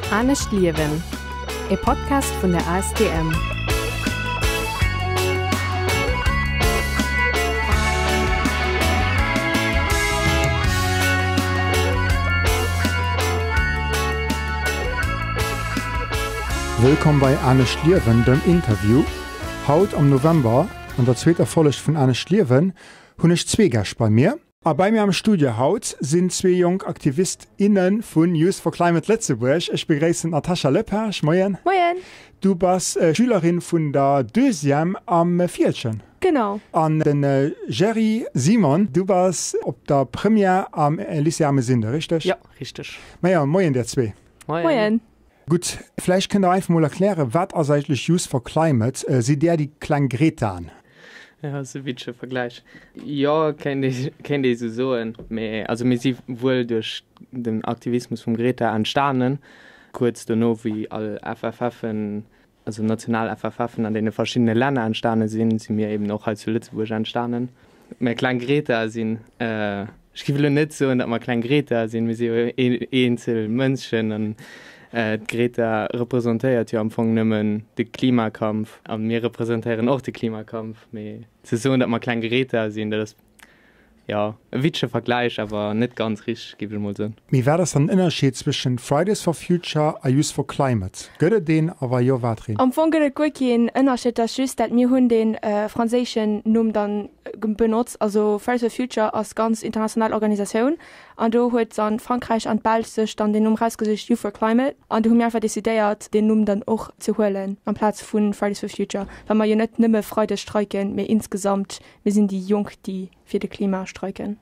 Anescht liewen, e Podcast vun der ASTM. Wëllkomm bei Anescht liewen, dem Interview. Haut am November, an der zweeter Folleg vun Anescht liewen, hunn ech zwee Gäscht bei mir. A bei mir am Studio haut sinn zwee jonk Aktivist, inne vun Youth for Climate Lëtzebuerg. Ech begréissen d'Natasha Lepage. Moien. Moien. Du bass Schülerin vun der Deuxième am Fieldgen. Genau. An den Jerry Simon, du bass op der Première am Lycée Ermesinde, richteg? Jo, richteg. Majo, moien dir zwee. Moien. Gutt, vläicht kënnt der einfach mol erklären, wat ass eigentlech Youth for Climate? Sidd där déi kleng Gretaen? Jo, ass e witzege Vergläich. Jo, kéint ee, kéint ee sou soen. Mee also mir si wuel duerch den Aktivismus vum Greta entstanen, kuerz dono wéi all FFFen, also national FFFen an deene verschiddene Länner entstane sinn, si mir eben och hei zu Lëtzebuerg entstanen. Mä kleng Greta sinn, ech géif elo net soen, datt mer kleng Greta sinn, mir si jo eenzel Mënschen an d'Greta representéiert jo am Fong nëmmen de Klimakampf a mir representéieren och de Klimakampf. Mee ze soen, datt mer kleng Greta sinn, dat ass Jo, e witzege Vergläich, awer net ganz richteg, géif ech mol soen. Mee wat ass dann den Ënnerscheed zwëschen Fridays for Future a Youth for Climate? Gëtt et een, a wa jo, wat een? Am Fong gëtt et guer keen Ënnerscheed, et ass just dat mir hunn dee franséischen Numm dann benotzt. Also Fridays for Future ass ganz international Organisatioun an do huet dann Frankräich an d'Belsch sech dann deen Numm rausgesicht Youth for Climate an do hu mir einfach decidéiert deen Numm dann och ze huelen amplaz vu Fridays for Future, well mer jo net nëmme Freides streiken, mee insgesamt Mir sinn déi Jonk, déi fir de Klima streiken.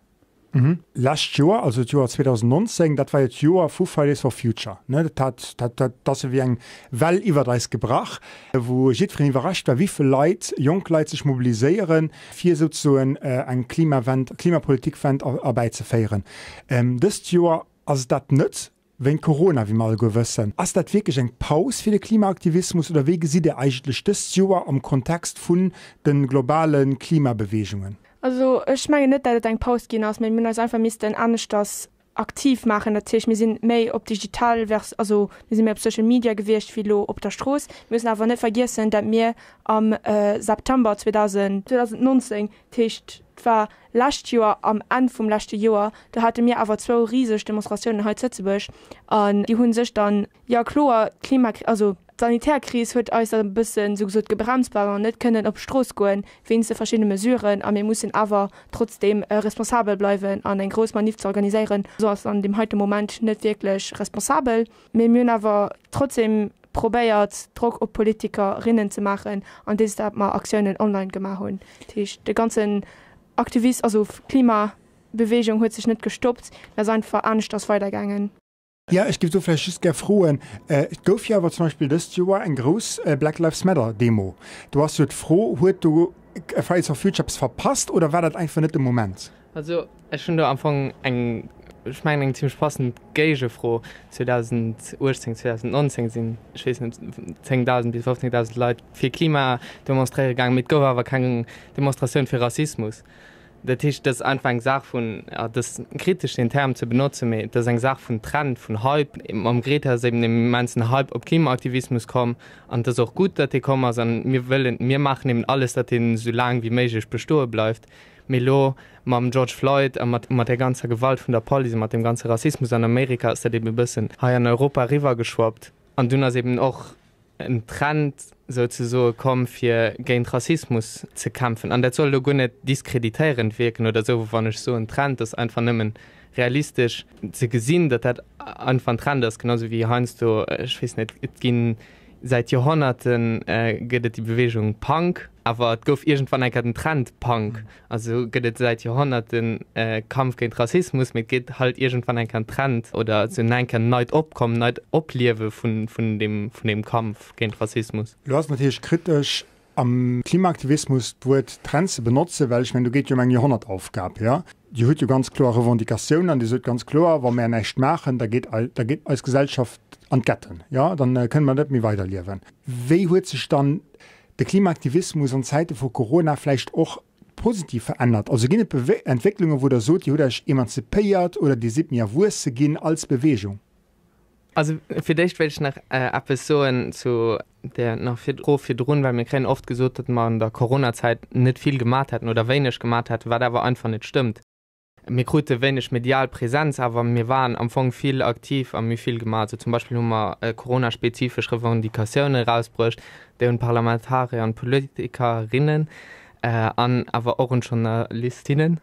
Lescht Joer, also d'Joer 2019, dat war jo d'Joer vu Fridays for Future, ne? Dat hat, dat, dat ass jo wéi eng Well iwwert eis gebrach, wou jiddwereen iwwerrascht war, wéi vill Leit, jonk Leit sech mobiliséieren, fir souzesoen eng Klimawend, Klimapolitikwend erbäizeféieren. Dëst Joer ass et dat net. Wéint Corona, wéi mer alleguer wëssen. Ass dat wierklech eng Paus fir de Klimaaktivismus oder wéi gesitt Dir eigentlech dëst Joer am Kontext vun de globale Klimabeweegungen? Also ech mengen net, dat et eng Paus ginn ass, mee mir hunn eis einfach missten aneschters aktiv maachen. Dat heescht, mir sinn méi op digital vers, also mir sinn méi op Social Media gewiescht wéi elo op der Strooss. Mir mussen awer net vergiessen, dat mir am September 2019, dat heescht et war Lescht Joer, am Enn vum leschte Joer, do hate mir awer zwou riseg Demonstratiounen hei zu Lëtzebuerg an déi hu sech dann, jo kloer, d'Klimakris, also d'Sanitärkris huet eis da e bëssen, sou gesot, gebremst, well mer net kënnen op d'Strooss goen wéinst de verschiddene Mesuren a mir mussen awer trotzdeem responsabel bleiwen an eng grouss Maniff ze organiséieren, sou ass an deem heite Moment net wierklech responsabel. Mee mir hunn awer trotzdeem probéiert, Drock op d'Politikerinnen ze maachen, andeems dat mer Aktiounen online gemaach hunn. Dat heescht, de ganzen Aktivis-, also Klimabeweegung huet sech net gestoppt, mä ass einfach aneschters weidergaangen. Jo, ech géif do vläicht just gär froen, Et gouf jo awer zum Beispill dëst Joer eng grouss Black Lives Matter Demo. Do ass jo d'Fro, Huet do Fridays for Future eppes verpasst oder war dat einfach net de Moment? Also ech hunn do am Fong eng, ech mengen eng zimmlech passend Géigefro. 2018, 2019 sinn, ech weess net, 10.000 bis 15.000 Leit fir Klima demonstréiere gaangen, mee et gouf awer keng Demonstratioun fir Rassismus. Dat heescht, et ass einfach eng Saach vun, a et ass kritesch deen Term ze benotzen, mee et ass eng Saach vun Trend, vun Hype. Mam Greta ass eben en immensen Hype op Klimaaktivismus komm an et ass och gutt, datt dee komm ass an mir wëllen, mir maachen eben alles, datt deen esou laang wéi méiglech bestoe bleift. Mee elo mam George Floyd a mat mat där ganzer Gewalt vun der Police a mat deem ganze Rassismus an Amerika ass dat eben e bëssen hei an Europa eriwwergeschwappt. An dunn ass eben och en Trend souzesoe komm, fir géint Rassismus ze kämpfen. An dat soll elo guer net diskreditéierend wierken oder esou, wann ech soen Trend, ass einfach nëmmen realistesch ze gesinn, datt dat einfach en Trend ass, genau esou wéi heiansdo, ech weess net, et ginn Säit Joerhonnerte gëtt et déi Beweegung Punk, awer et gouf iergendwann eng Kéier den Trend Punk. Also gëtt et säit Joerhonnerten Kampf géint Rassismus, mee et gëtt halt iergendwann eng Kéier en Trend oder esou eng Kéier en neit Opkommen, neit Opliewe vun deem Kampf géint Rassismus. Elo ass et natierlech kritesch, am Klimaaktivismus d'Wuert Trend ze benotzen, well ech mengen, do geet jo ëm eng Joerhonnertaufgab, jo. Dir hutt jo ganz kloer Revendicatiounen an Dir sot ganz kloer, wa mär näischt maachen, da geet da geet eis Gesellschaft an d'Getten, jo, dann kënne mer net méi weiderliewen. Wéi huet sech dann de Klimaaktivismus an Zäite vu Corona vläicht och positiv verännert? Also ginn et Entwécklungen, wou Der sot, Dir hutt Iech emanzipéiert oder Dir sidd méi erwuesse ginn als Beweegung? Also fir d'éischt wéilt ech nach eppes soen zu der nach Fro virdrun, well mir kréien oft gesot, datt mer an der Coronazäit net vill gemat hätten oder wéineg gemat hätten, wat awer einfach net stëmmt. Mir krute wéineg medial Präsenz, awer mir waren am Fong vill aktiv a mir hu vill gemaach. Also zum Beispill hu mer coronaspezifesch Revendicatiounen erausbruecht, déi un d'Parlamentarier an d'Politikerinnen an awer och un d'Journalistinnen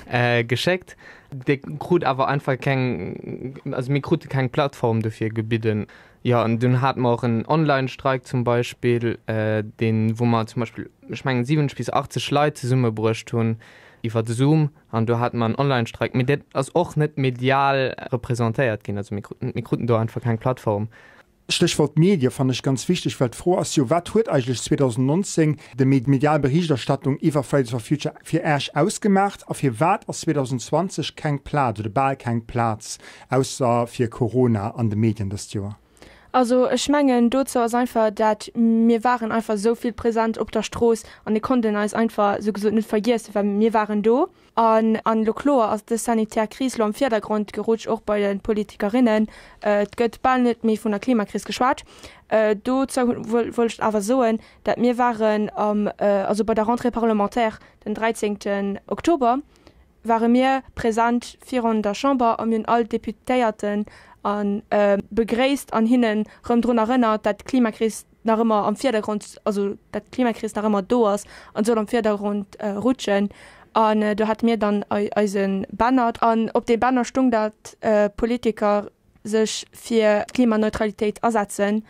geschéckt. Déi krut awer einfach keng, also mir krute keng Plattform dofir gebidden. Jo, an dunn hate mer och en Online-Streik zum Beispill, deen, wou mer zum Beispill, ech mengen 70 bis 80 Leit zesummebruecht hunn iwwer Zoom. An do hate mer en Online-Streik, mee dat ass och net medial representéiert ginn. Also mir kruten, mir kruten do einfach keng Plattform. Stéchwort Medie fannen ech ganz wichteg, well d'Fro ass jo, Wat huet eigentlech 2019 de medial Berichterstattung iwwer Fridays for Future fir Äech ausgemaacht a firwat ass 2020 keng Plaz oder bal keng Plaz ausser fir Corona an de Medien dëst Joer? Also ech mengen dozou ass einfach dat mir waren einfach esou vill present op der Strooss an et konnt een eis einfach esou gesot net vergiessen, well mir waren do. An an elo kloer ass dës sanitär Kris elo am Virdergrond gerutscht, och bei de Politikerinnen. Et gëtt bal net méi vun der Klimakris geschwat. Dozou wollt ech awer soen, dat mir waren am also bei der Rentrée parlementaire den 13 Oktober, ware mir present virun der Chamber a mir hunn all d'Deputéierten a begréisst an hinnen erëm drun erënnert, dat d'Klimakris nach ëmmer am Virdergrond, also dat d'Klimakris nach ëmmer do ass an soll am Virdergrond rutschen. An do hate mir dann eise Banner an op deem Banner stung, dat d'Politiker sech fir d'Klimaneutralitéit asetzen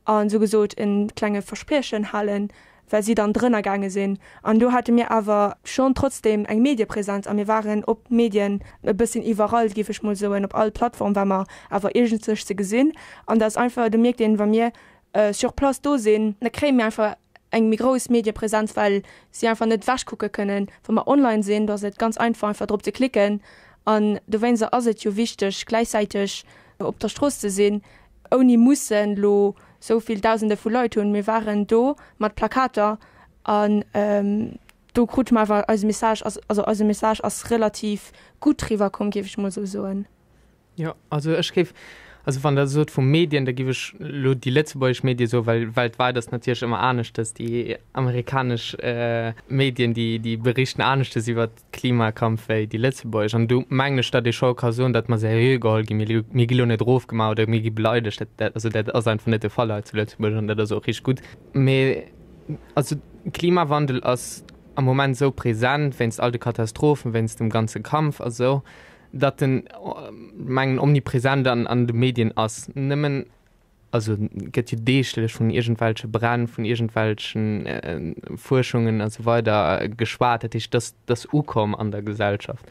an esou gesot e klenge Verspriechen halen, well si dann drënner gaange sinn. An do hate mir awer schonn trotzdeem eng Mediepresenz a mir waren op d'Medien e bësschen iwwerall, géif ech mol soen, op all Plattform war mer awer iergendzech ze gesinn. An dat ass einfach, do mierkt een, wa mir sur place do sinn, da kréie mir einfach eng méi grouss Mediepresenz, well si einfach net ewechkucke kënnen. Wa mer online sinn, do ass et ganz einfach, einfach drop ze klicken. An dowéinster ass et jo wichteg, gläichzäiteg op der Strooss ze sinn, ouni mussen elo sou vill Dausende vu Leit hunn. Mir waren do mat Plakater an do krute mer awer eise Message, also eise Message ass relativ gutt riwwerkomm, géif ech mol esou soen. Jo, also ech géif, also wann Der sot vu Medien, da géif ech elo déi lëtzebuergesch Medie soen, well weltwäit ass natierlech ëmmer aneschtes. Déi amerikanesch Medien, déi, déi berichten aneschtes iwwer Klimakampf wéi déi lëtzebuergesch. An do mengen ech, datt ee scho ka soen, datt mer seriö geholl ginn. Mir, mir gi lo net erofgemaach oder mir gi beleidegt. Dat, dat, also dat ass einfach net de Fall hei zu Lëtzebuerg an dat ass och richteg gutt. Mee also Klimawandel ass am Moment esou present wéinst all de Katastrophen, wéinst dem ganze Kampf a sou. datt en, mengen, omnipresent an an de Medien ass. Nëmmen, also gëtt jo deeglech vun iergendwelche Bränn, vun iergendwelchen Fuerschungen a sou weider geschwat. Dat heescht, dass dass ukomm an der Gesellschaft.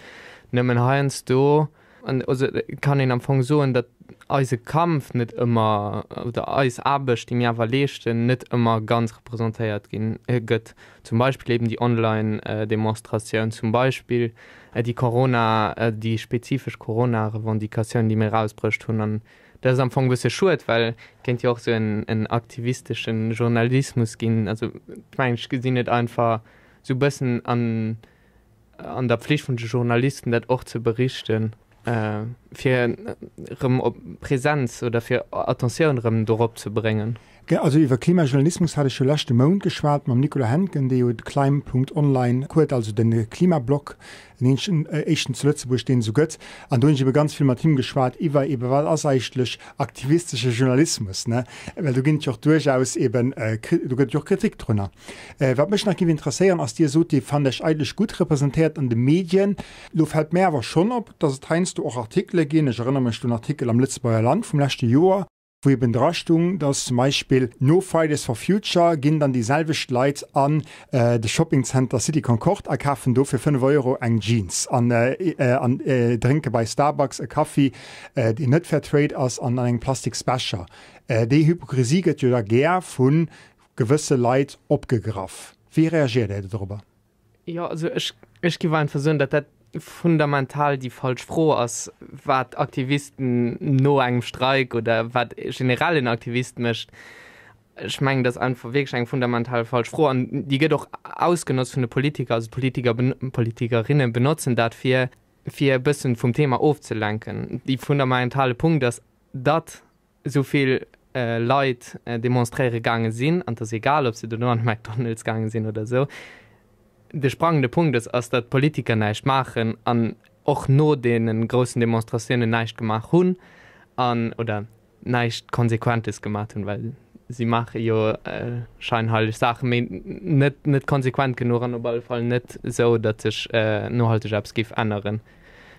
Nëmmen heiansdo, an also kann een am Fong soen, datt eise Kampf net ëmmer, oder eis Aarbecht, déi mir awer leeschten, net ëmmer ganz representéiert ginn, gëtt. Zum Beispill eben déi Online-Demonstratioun, zum Beispill déi Corona, déi spezifesch Corona-Revendicatioun, déi mir erausbruecht hunn. An dat ass am Fong e bësse schued, well et kéint jo och esou en, en aktivistesche Journalismus ginn. Also, ech mengen, ech gesinn et einfach esou e bëssen an, an der Pflicht vun de Journalisten, dat och ze berichten, fir erëm op Präsenz oder fir Attentioun erëm dorop ze bréngen. Also iwwer Klimajournalismus hat ech jo leschte Mount geschwat mam Nicolas Hentgen, dee jo de Climb.online huet, also de Klimablog, den eenzegen, éischten zu Lëtzebuerg, deen et esou gëtt. An do hunn ech ebe ganz vill mat him geschwat iwwer ebe wat ass eigentlech aktivistesche Journalismus, ne? Well do ginn et jo och duerchaus eben, do gëtt et jo och Kritik drunner. Wat mech nach géif interesséieren ass, Dir sot, Dir fannt Iech eigentlech gutt representéiert an de Medien. Lo fält mär awer schonn op, dass et heiansdo och Artikele ginn, ech erënnere mech do un Artikel am Lëtzebuerger Land vum leschte Joer, wou eben dra stung, dass zum Beispill no Fridays for Future ginn dann déi selwecht Leit an de Shoppingcenter City Concorde a kafen do fir 5 Euro eng Jeans an an drénke bei Starbucks e Kaffi, deen net Fair Trade ass an an engem Plastiksbecher. Déi Hypokrisie gëtt jo da gär vu gewësse Leit opgegraff. Wéi reagiert Där dorobber? Jo, also ech, ech géif einfach soen, datt dat fundamental déi falsch Fro ass, wat Aktivisten no engem Streik oder wat generell en Aktivist mécht. Ech mengen, dat ass einfach wierklech eng fundamental falsch Fro an déi gëtt och ausgenotzt vun de Politiker. Also d'Politiker, Politikerinne benotzen dat, fir, fir e bëssen vum Thema ofzelenken. Dee fundamentale Punkt ass, datt. Esou vill Leit demonstréiere gaange sinn, an et ass egal, ob se dono an de McDonald's gaange sinn oder esou, de sprangende Punkt ass, ass, datt d'Politiker näischt maachen an och no deene groussen Demonstratiounen näischt gemaach hunn an, oder näischt Konsequentes gemaat hunn, well si maache jo scheinheileg Saachen, mee net net konsequent genuch an op alle Fall net esou, datt sech nohalteg eppes géif änneren.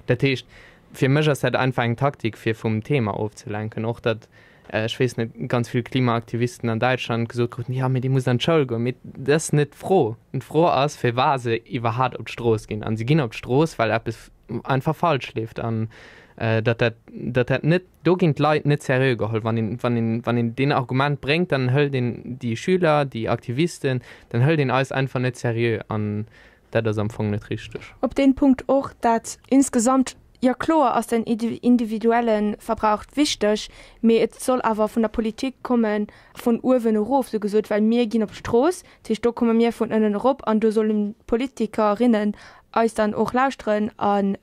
Dat heescht, fir mech ass dat einfach eng Taktik, fir vum Thema ofzelenken. Och datt, ech weess net, ganz vill Klimaaktivisten an Däitschland gesot kruten, jo, mee Dir musst an d'Schoul goen. Mee dat ass net d'Fro. D'Fro ass, firwat se iwwerhat op d'Strooss ginn. A si ginn op d'Strooss, well eppes einfach falsch leeft an datt dat, datt dat net, do ginn d'Leit net seriö geholl. Wann een, wann een, wann een deen Argument bréngt, dann hëlt een déi Schüler, déi Aktivisten, dann hëlt een eis einfach net seriö an dat ass am Fong net richteg. Op deen Punkt och, dat insgesamt, jo kloer ass den individuelle Verbrauch wichteg, mee et soll awer vun der Politik kommen, vun uewen erof sou gesot, well mir ginn op d'Strooss, dat heescht do komme mir vun ënnen erop an do sollen d'Politikerinnen eis dann och lauschteren an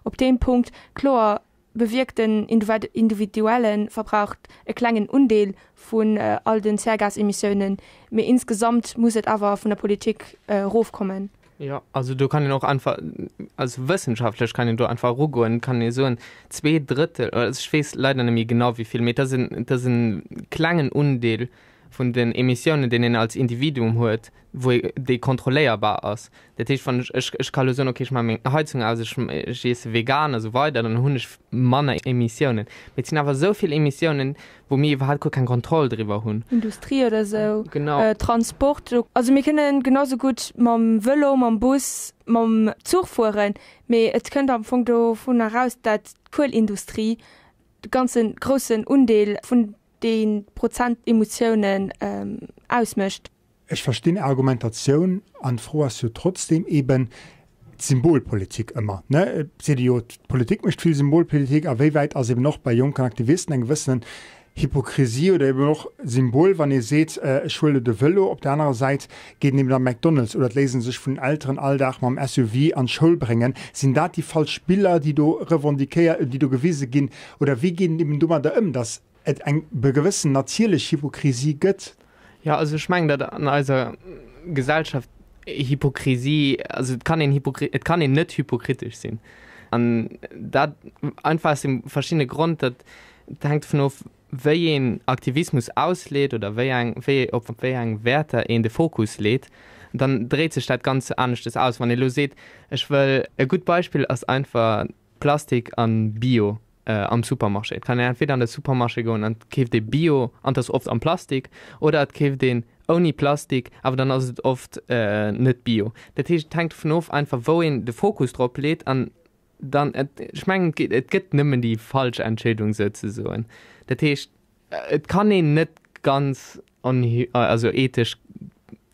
op deem Punkt kloer bewierkt den individuelle Verbrauch e klengen Undeel vun all den Zäregasemissiounen, mee insgesamt muss et awer vun der Politik erofkommen. Jo, also do kann een och einfach, also wëssenschaftlech kann een do einfach erugoen, kann ee soen, Zweedrëttel, also ech weess leider net méi genau wéi vill, mee et ass en, et ass e klengen Undeel vun den Emissiounen, deen een als Individuum huet, wou ee, déi kontrolléierbar ass. Dat heescht, wann ech, ech, ech ka elo soen, okay, ech maache meng Heizung aus, ech, ech iesse vegan a sou weider, dann hunn ech manner Emissiounen. Mee et sinn awer esou vill Emissiounen, wou mir iwwerhaapt guer keng Kontroll driwwer hunn. Industrie oder esou, Genau. Transport. Also mir kënnen genau sou gutt mam Vëlo, mam Bus, mam Zuch fueren, mee et kënnt am Fong dovun eraus, dat d'Kuelindustrie de ganze groussen Undeel vun de Prozent Emissiounen ausmécht. Ech verstinn Är Argumentatioun an d'Fro ass jo trotzdem eben d'Symbolpolitik ëmmer, ne? Et seet ee jo, d'Politik mécht vill Symbolpolitik. A wéi wäit ass eben och bei jonken Aktivisten eng gewëssenen Hypokrisie oder eben och Symbol, wann ee seet, ech huele de Vëlo, op der anerer Säit geet een eben am McDonald's oder d'léise sech vun den Elteren all Dag mam SUV an d'Schoul bréngen. Sinn dat déi falsch Biller, déi do revendiquéiert, déi do gewise ginn? Oder wéi geet een eben domadder ëm, datt et eng gewëssen natierlech Hypokrisie gëtt. Jo, also ech mengen, datt an eiser Gesellschaft Hypokrisie, also et kann een Hypokri-, et kann een net hypokritesch sinn. An dat einfach aus dem verschiddene Grond, datt et hänkt dovun of, wéi een Aktivismus ausleet oder wéi eng, wéi, op wéi eng Wäerter een de Fokus leet, dann dréit sech dat Ganze aneschtes aus. Wann ee elo seet, ech wëll, e gutt Beispill ass einfach Plastik an Bio am Supermarché. Et kann een entweder an de Supermarché goen an et keeft ee Bio an et ass oft am Plastik oder et keeft een ouni Plastik, awer dann ass et oft net Bio. Dat heescht, et hänkt dovun of einfach wou een de Fokus drop leet an dann, ech mengen et gëtt nëmmen déi falsch Entscheedung souzesoen. Dat heescht, Et kann een net ganz also ethesch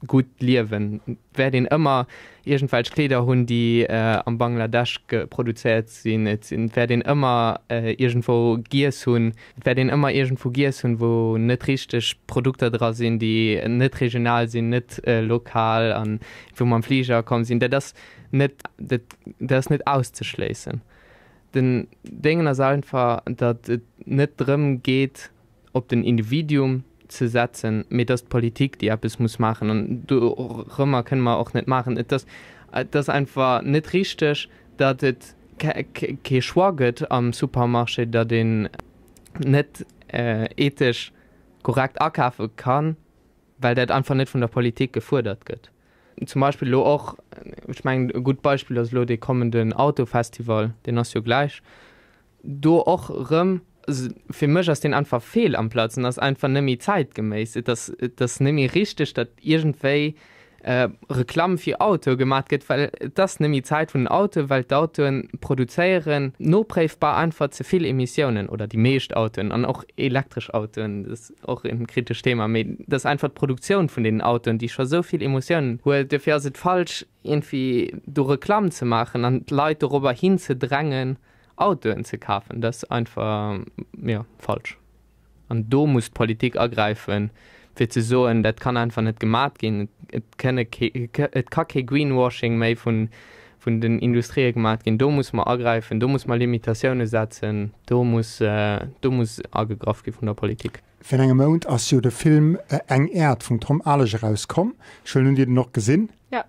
gutt liewen. Et wäert een ëmmer iergendwelch Kleeder hunn, déi am Bangladesch produzéiert sinn. Et wäert een ëmmer iergendwou giess hunn. Et wäert een ëmmer iergendwou giess hunn, wou net richteg Produkter dra sinn, déi net regional sinn, net lokal an wou mam Fliger komm sinn. Dat ass net, dat ass net auszeschléissen. Den Déngen ass einfach, datt et net drëm geet, op den Individuum ze setzen, mee et ass d'Politik, déi eppes muss maachen. An dorëmmer kënne mer och net maachen. Et ass, et ass einfach net richteg, datt et kee Choix gëtt am Supermarché, datt een net ethesch korrekt akafe kann, well dat einfach net vun der Politik gefuerdert gëtt. Zum Beispill elo och, ech mengen e gutt Beispill ass elo dee kommenden Autofestival, deen ass jo gläich do och erëm. Also fir mech ass deen einfach fehl am Platz en ass einfach net méi zäitgeméiss. Et ass, et ass net méi richteg, datt iergendwéi Reklamm fir Autoe gemat gëtt, well et ass net méi d'Zäit vun den Autoen, well d'Autoe produzéieren nopréifbar einfach ze vill Emissiounen oder déi meescht Autoen an och elektresch Autoen. Och en kritescht Thema, mee dat ass einfach d'Produktioun vun deenen Autoen, déi scho sou vill Emotiounen huelt. Duerfir ass et falsch, iergendwéi do Reklamm ze maachen an d'Leit dorobber hinzedrängen, Autoen ze kafen. Dat ass einfach, jo, falsch. An do muss d'Politik agräifen, fir ze soen, dat kann einfach net gemat ginn. Et kënne kee, et ka kee Greenwashing méi vun. Vun den Industrië gemaat ginn. Do musse mer agräifen, do musse mer Limitatioune setzen, do muss, do muss agegraff gi vun der Politik. Virun engem Mount ass jo de Film Eng Äerd vum Tom Alesch erauskomm. Ech huelen un, Dir hutt en och gesinn? Ja.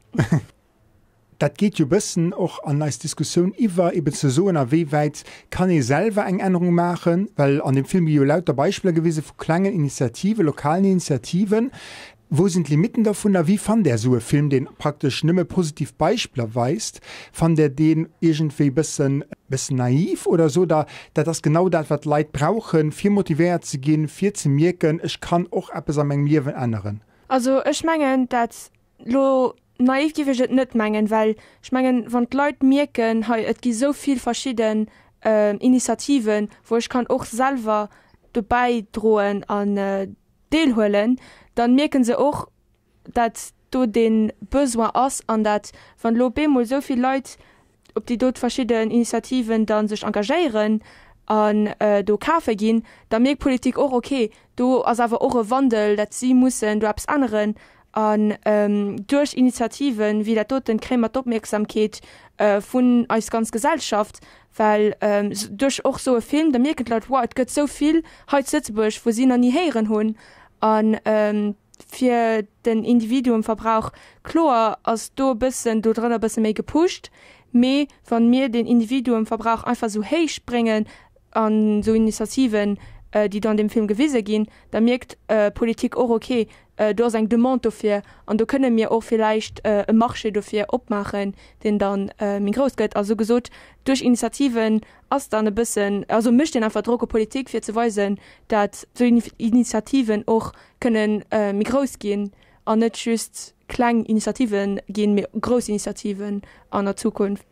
Dat geet jo e bëssen och an eis Diskussioun iwwer, eben ze soen, a wéi wäit kann ee selwer eng Ännerung maachen, well an deem Film gi jo lauter Beispiller gewise vu klengen Initiativen, lokalen Initiativen. Wou sinn d'Limitten dovunner? Wéi fannt Där esou e Film, deen praktesch nëmme positiv Beispiller weist? Fannt Där deen iergendwéi bëssen, bëssen naiv oder sot Der, dat ass genau dat, wat d'Leit brauchen, fir motivéiert ze ginn, fir ze mierken, ech kann och eppes a mengem Liewen änneren? Also ech mengen, dat lo naiv géif ech et net mengen, well ech mengen, wann d'Leit mierken, hei et gi sou vill verschidden Initiativen, wou ech kann och selwer dobäi droen an deelhuelen, dann mierken se och, dat do dee Besoin ass an dat wann elo op eemol esou vill Leit op déi dot verschidden Initiativen da sech engagéieren an do kafe ginn, da mierkt d'Politik och, okay, do ass awer och e Wandel, dat si mussen do eppes änneren. An duerch Initiativen wéi dat doten kréie mer d'Opmierksamkeet vun eis ganz Gesellschaft, well duerch och esou e Film, da mierken d'Leit, wow, et gëtt esou vill hei zu Lëtzebuerg, wou si nach ni héieren hunn. A fir den Individuumverbrauch, kloer ass do e bëssen do drënner e bësse méi gepusht, mee wann mir den Individuumverbrauch einfach esou héich bréngen an esou Initiativen, déi do an deem Film gewise ginn, da mierkt d'Politik och, okay, do ass eng Demande dofir an do kënne mir och villäicht e Marché dofir opmaachen, deen da méi grouss gëtt. Also gesot, duerch Initiativen ass dann e bëssen, also mécht een einfach Drock op Politik, fir ze weisen, dat esou Initiativen och kënne méi grouss ginn an net just kleng Initiative ginn, mee grouss Initiativen an der Zukunft.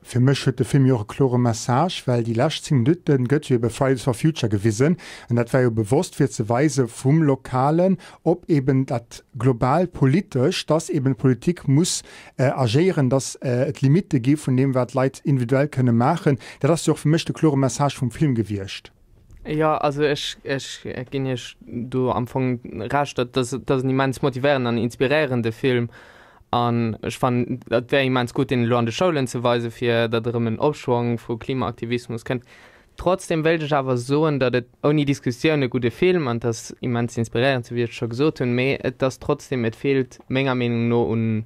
Fir mech huet de Film jo och e klore Message, well déi lescht 10 Minutte gëtt jo ebe Fridays for Future gewisen an dat war jo bewosst fir ze weise vum Lokalen op eben dat global politesch, dass eben d'Politik muss agéieren, dass et Limitte gi vun deem wat d'Leit individuell kënne maachen. Dat ass jo och fir mech de klore Message vum Film gewiescht. Jo, also ech, ech ginn Iech do am Fong Recht, dat ass, dat ass en immens motivéierenden an inspiréierende Film. An ech fannen, et wär immens gutt, deen elo an de Schoulen ze weisen, fir datt erëm en Opschwong vu Klimaaktivismus kënnt. Trotzdem wéilt ech awer soen, datt et ouni Diskussioun e gudde Film an et ass immens inspiréierend, sou wéi ech scho gesot hunn, mee et ass trotzdem, et feelt menger Meenung no un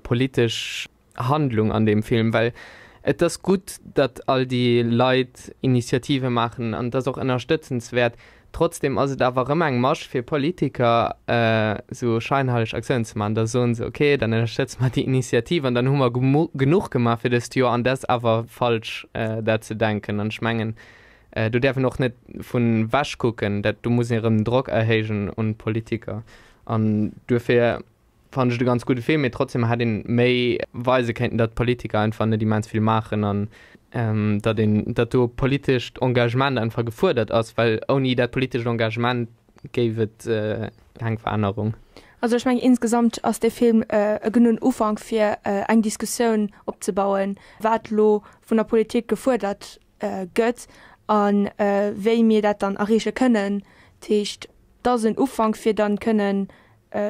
politesch Handlung an deem Film, well et ass gutt, datt all déi Leit Initiative maachen an et ass och ënnerstëtzenswäert. Trotzdem ass et awer erëm eng Masch fir Politiker, esou scheinheileg Aktiounen ze maachen. Da soen se, okay, dann ënnerstëtze mer déi Initiativ an dann hu mer genuch gemaach fir dëst Joer. An dat ass awer falsch, dat ze denken. An ech mengen, do däerf een och net vun ewech kucken. Dat, do muss een erëm den Drock erhéijen un d'Politiker. An duerfir Fannen ech et e ganz gudde Film, mee trotzdem hätt een méi weise kéinten, datt d'Politiker einfach net immens vill maachen an datt een, datt do politescht Engagement einfach gefuerdert ass, well ouni dat politescht Engagement géif et keng Verännerung. Also ech mengen insgesamt ass dee Film e genugen Ufank fir eng Diskussioun opzebauen, wat elo vun der Politik gefuerdert gëtt a wéi mir dat dann erreeche kënnen. Dat heescht, et ass en Ufank fir dann kënnen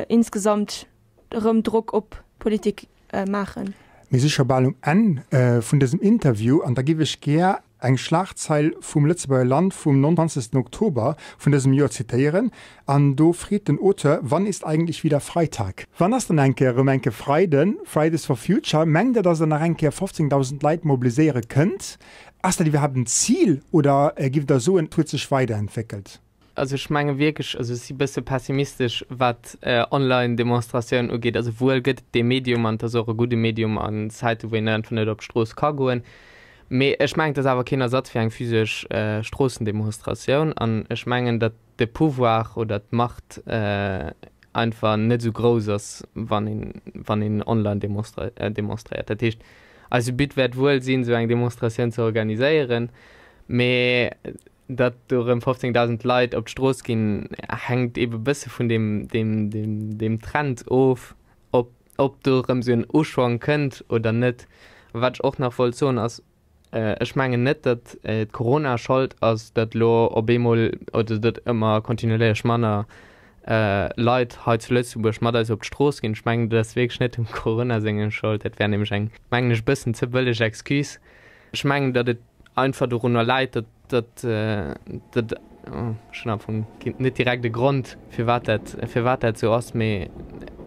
insgesamt erëm Drock op d'Politik maachen. Mir si scho bal um Enn vun dësem Interview an da giff ech gär eng Schlagzeil vum Lëtzebuerger Land vum 29. Oktober vun dësem Joer zitéieren an do freet den Auteur, Wann ist eigentlich wieder Freitag? Wann ass dann eng Kéier erëm eng Kéier Freiden, Fridays for Future? Mengt Der, dass Der nach eng Kéier 15.000 Leit mobiliséiere kënnt? Ass dat iwwerhaapt en Zil oder giff Der soen, et huet sech weiderentwéckelt? Also ech menge wierklech, also ech si bësse pessimistesch wat Online-Demonstratiounen ugeet. Also wuel gëtt et dee Medium an et ass och e gudde Medium an Zäite wou een einfach net op d'Strooss ka goen, mee ech mengen et ass awer keen Ersatz fir eng physesch Stroossendemonstratioun an ech mengen, datt de Pouvoir oder d'Macht einfach net esou grouss ass, wann een wann een online demonstréiert. Dat heescht, eise But wäert wuel sinn, esou eng Demonstratioun ze organiséieren, mee Datt do erëm 15.000 Leit op d'Strooss ginn, hänkt eebe bësse vun deem, deem, deem, deem Trend of, ob, ob do erëm esou en Uschwong kënnt oder net. A wat ech och nach wollt soen ass, ech mengen net, datt d'Corona Schold ass, datt elo op eemol oder datt ëmmer kontinuéierlech manner. Leit hei zu Lëtzebuerg mat eis op d'Strooss ginn. Ech mengen, dat ass wierklech net dem Corona senge Schold, dat wär nämlech eng, mengen ech, e bëssen ze bëlleg Excuse. Ech mengen, datt et einfach dorunner läit, datt, datt, datt, ech hunn am Fong net direkt e Grond, firwat dat, firwat dat esou ass, mee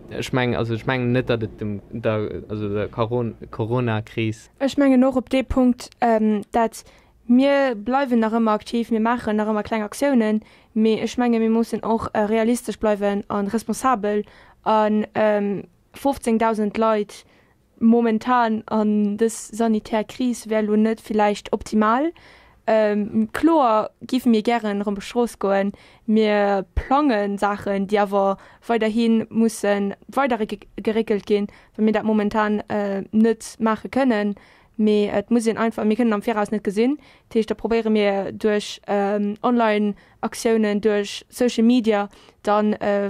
ech mengen, also ech mengen net, datt et dem, der, also der Coronakris. Ech mengen och op dee Punkt, dat Mir bleiwen nach ëmmer aktiv, mir maachen nach ëmmer kleng Aktiounen, mee ech menge mir mussen och realistesch bleiwen a responsabel. A 15.000 Leit momentan an dës sanitär Kris wär elo net villäicht optimal. Kloer géife mir gären erëm op Strooss goen. Mir plange Saachen, déi awer weiderhi musse weidergeréckelt ginn, well mir dat momentan net maache kënnen. Mee et muss een einfach, mir kënnen am Viraus net gesinn. Dat heescht, da probéiere mir duerch Online-Aktiounen, duerch Social Media da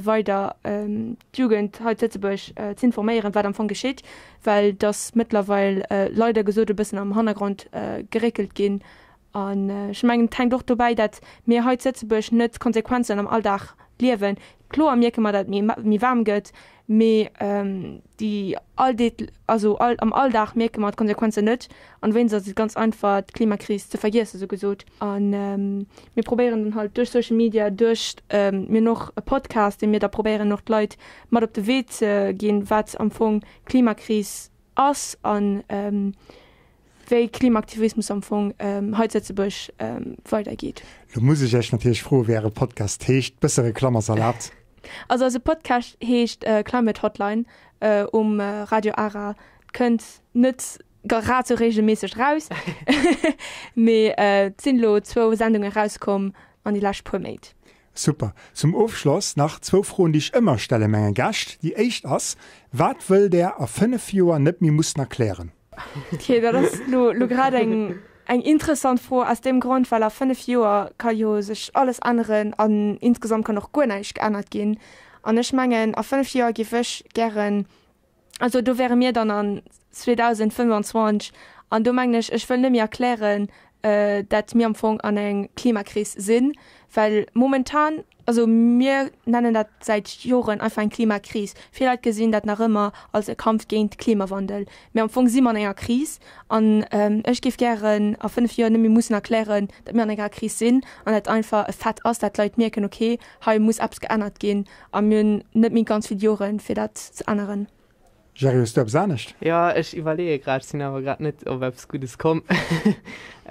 weider d'Jugend hei zu Lëtzebuerg z'informéieren, wat am Fong geschitt, well et ass mëttlerweil leider gesot e bëssen am Hannergrond geréckelt ginn. An ech mengen, et hänkt och dobäi, dat mir hei zu Lëtzebuerg net d'Konsequenzen am Alldag liewen. Kloer mierke mer, dat et méi waarm gëtt, mee déi Allded also all am Alldag mierke mer d'Konsequenzen net. An dowéinst ass et ganz einfach, d'Klimakris ze vergiessen, esou gesot. A mir probéieren dann halt duerch Social Media, duerch, mir hunn och e Podcast, dee mir da probéieren och d'Leit mat op de Wee ze ginn, wat am Fong d'Klimakris ass an, wéi Klimaaktivismus am Fong hei zu Lëtzebuerg weidergeet. Lo muss ech Iech natierlech froen, wéi Äre Podcast heescht. Bësse Reklamm ass erlaabt. Also eise Podcast heescht Climate Hotline um Radio Ara. Kënnt net grad sou reegelméisseg raus, mee et sinn elo zwou Sendunge rauskomm an déi lescht puer Méint. Super. Zum Ofschloss nach zwou Froen, déi ech ëmmer stelle menge Gäscht. Déi éischt ass, Wat wëllt Där a 5 Joer net méi mussen erklären? Ok, dat ass lo lo grad eng eng interessant Fro aus deem Grond, well a 5 Joer ka jo sech alles änneren an insgesamt kann och guer näischt geännert ginn. An ech mengen a 5 Joer géif ech gären, also do wäre mir dann an 2025 an do mengen ech, ech wëll net méi erklären, dat mir am Fong an eng Klimakris sinn, well momentan, also mir nennen dat säit Joren einfach eng Klimakris. Vill Leit gesinn dat nach ëmmer als e Kampf géint Klimawandel, mee am Fong si mer an enger Kris an ech géif gären a 5 Joer net méi mussen erklären, datt mir an enger Kris sinn an dat einfach e Fait ass, dat d'Leit mierken, okay, hei muss eppes geännert ginn a mir hunn net méi ganz vill Joren, fir dat ze änneren. Jerry, hues du eppes anescht? Jo, ech iwwerleeë grad, ech sinn awer grad net op eppes Guddes komm.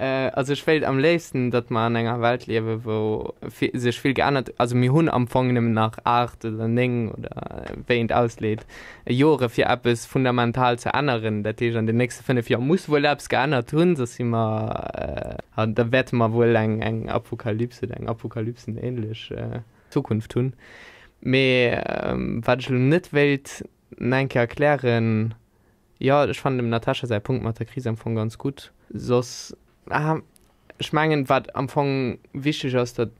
Also ech wéilt am léifsten, datt mer an enger Welt liewen, wou sech vill geännert, also mir hunn am Fong nëmmen nach 8 oder 9 oder wéi een et ausleet, Jore fir eppes fundamental ze änneren. Dat heescht an den nächste 5 Joer muss wuel eppes geännert hunn, soss si mer, da wäerte mer wuel eng eng Apokalypse oder eng apokalypsenähnlech Zukunft hunn. Mee wat ech elo net wéilt nach eng Kéier erklären, jo, ech fannen dem Natascha säi Punkt mat der Kris am Fong ganz gutt. Soss, ah, ech mengen, wat am Fong wichteg ass, datt,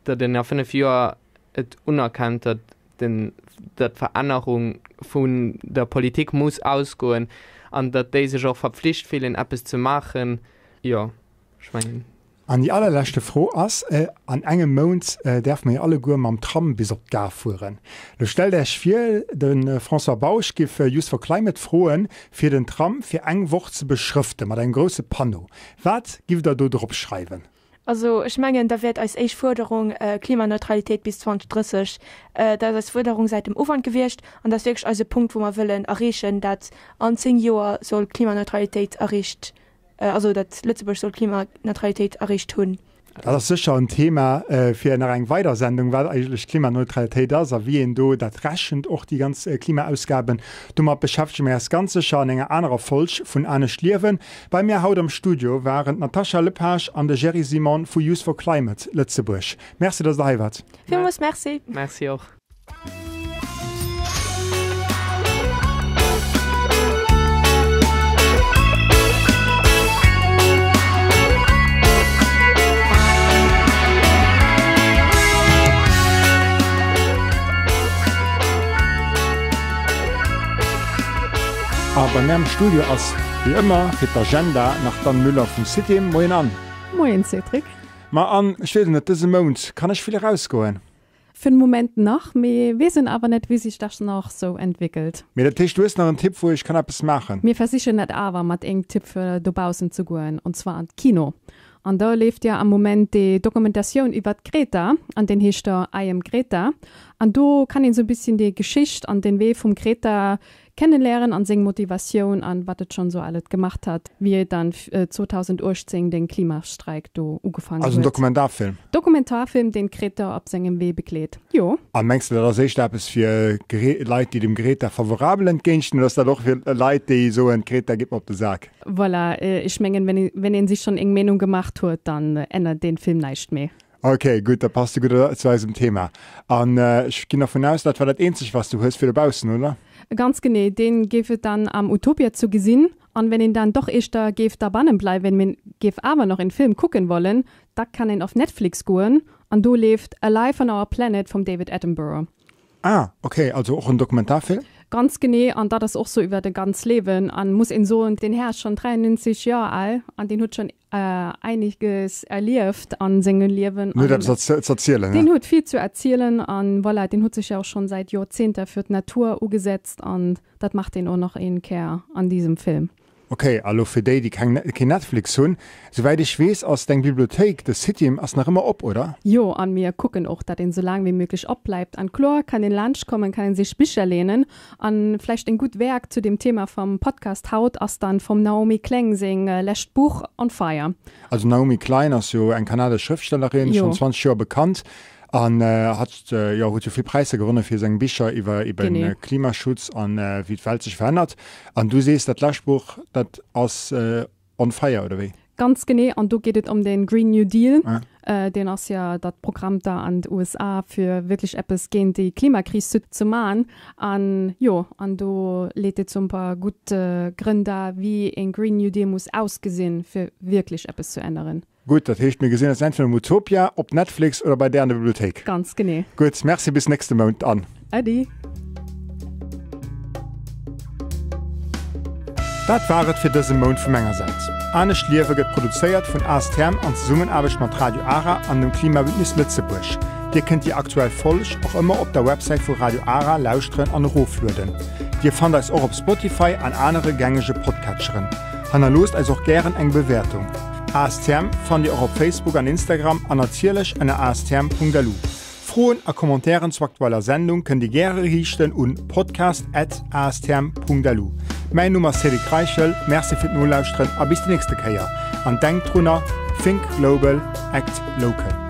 datt een a 5 Joer et unerkennt, datt den, datt d'Verännerung vun der Politik muss ausgoen an datt déi sech och verpflicht fillen, eppes ze maachen. Jo, ech mengen. An déi allerleschte Fro ass, An engem Mount däerfe mer jo alleguer mam Tram bis op d'Gare fueren. Lo stellt Äech vir, de François Bausch giff Youth for Climate froen, fir den Tram fir eng Woch ze beschrëfte mat engem grousse Panneau. Wat giff Der do drop schreiwen? Also ech mengen, da wäert eis éischt Fuerderung Klimaneutralitéit bis 2030. Dat ass eis Fuerderung säit dem Ufank gewiescht an dat ass wierklech eise Punkt, wou mer wëllen erreechen, dat an 10 Joer soll Klimaneutralitéit erreecht Also datt Lëtzebuerg soll Klimaneutralitéit erreecht hunn. Dat ass sécher en Thema fir nach eng weider Sendung, wat eigentlech Klimaneutralitéit ass a wéi een do dat rechent, och déi ganz Klimaausgaben. Domat beschäftege mir eis ganz sécher an enger anerer Folg vun Anescht liewen. Bei mir haut am Studio waren d'Natasha Lepage an de Jerry Simon vu Youth for Climate Lëtzebuerg. Merci, datt Der hei waart. Villmools Merci. Merci och. A bei mär am Studio ass wéi ëmmer fir d'Agenda nach d'Anne Müller vum Citim. Moien Anne. Moien Cédric. Ma Anne, ech weess et net, dëse Mount kann ech vill erausgoen? Fir den Moment nach, mee weess en awer net wéi sech dat nach sou entwéckelt. Mee dat heescht du hues nach en Tipp wou ech kann eppes maachen? Mir versichen et awer mat engem Tipp fir dobaussen ze goen, und zwar an d'Kino. An do leeft jo am Moment déi Dokumentatioun iwwert d'Greta, an deen heescht da I am Greta. An do kann een sou e bisschen déi Geschicht an den Wee vum Greta Kennenléieren an seng Motivatioun an wat et schon sou alles gemacht hat, wéi et dann 2018 den Klimastreik do ugefangen Also en huet. Dokumentarfilm? Dokumentarfilm deen d'Greta op sengem Wee begleet, jo. An mengs de dat ass éischter eppes fir Leit déi dem Greta favorabel entgéintstinn oder ass dat och fir Leit déi soen d'Greta geet mer op de Sak? Voilà, ech mengen wenn een sich schon eng Meenung gemacht huet, dann ännert deen Film näischt méi. Ok, gutt, da passt de gutt zu eisem Thema. An ech ginn dervun aus, dat war dat eenzegt, wat s du hues fir dobaussen, oder? Ganz genee, deen géif et dann am Utopia zu gesinn. An wenn een dann doch éischter géif derbannen bleiwen, mee géif awer nach een Film kucken wollen, da kann een auf Netflix goen an do leeft Alive on Our Planet vum David Attenborough. Ah, ok, also och en Dokumentarfilm? Ganz genee, an dat ass och sou iwwer e ganz Liewen. An muss een soen, den Här ass schon 93 Joer al an deen huet schon einiges erlieft an sengem Liewen. Deen huet eppes ze erzielen, ne? Deen huet vill zu erzielen an voilà, deen huet sech jo och schon säit Joerzehnter fir d'Natur ugesetzt an dat macht een och nach een Kéier an diesem Film. Ok, a lo fir déi, déi keng keen Netflix hunn, souwäit ech weess ass deng Bibliothéik, de Citium ass nach ëmmer op, oder? Jo, an mir kucken och, dat een sou laang wéi möglich op bleibt. An kloer kann een laanscht kommen, kann een sech Bicher lehnen. An vläicht en gutt Werk zu dem Thema vam Podcast haut ass dann vum Naomi Kleng seng lescht Buch On Fire. Also Naomi Klein ass jo eng kanadesch Schrëftstellerin, schonn 20 Joer bekannt. An hat jo huet jo vill Präisser gewonne fir seng Bicher iwwer eben Klimaschutz an wéi d'Welt sech verännert. An du sees dat lescht Buch dat ass on fire oder wéi? Ganz genee, an do geet et ëm den Green New Deal. Deen ass jo dat Programm da an de USA fir wierklech eppes géint déi Klimakris ze man. An jo, an do leet et sou e paar gutt Grënn dar wéi een Green New Deal muss ausgesinn fir wierklech eppes zu änneren. Gutt, dat heescht mir gesinn eis entweder am Utopia, op Netflix oder bei där an der Bibliothéik. Ganz genee. Gutt, Merci, bis nächste Mount an. Äddi. Dat war et fir dëse Mount vu menger Säit. Anescht Liewe gëtt produzéiert vun ASTM an Zesummenaarbecht mat Radio Ara an dem Klimabündnis Lëtzebuerg. Dir kënnt déi aktuell Folg och ëmmer op der Websäit vu Radio Ara lauschteren an eroflueden. Dir fannt eis och op Spotify an anere gängege Podcatcheren. Hannerloosst eis och gären eng Bewäertung. ASTM fannt Dir och op Facebook an Instagram an natierlech ënner astm.lu. Froen a Commentairen zur aktueller Sendung kënnt Dir gäre riichten un podcast@astm.lu. Mäin Numm ass Cédric Reichel, Merci fir d'Nolauschteren a bis déi nächste Kéier. An denkt drunner, Think global, act local.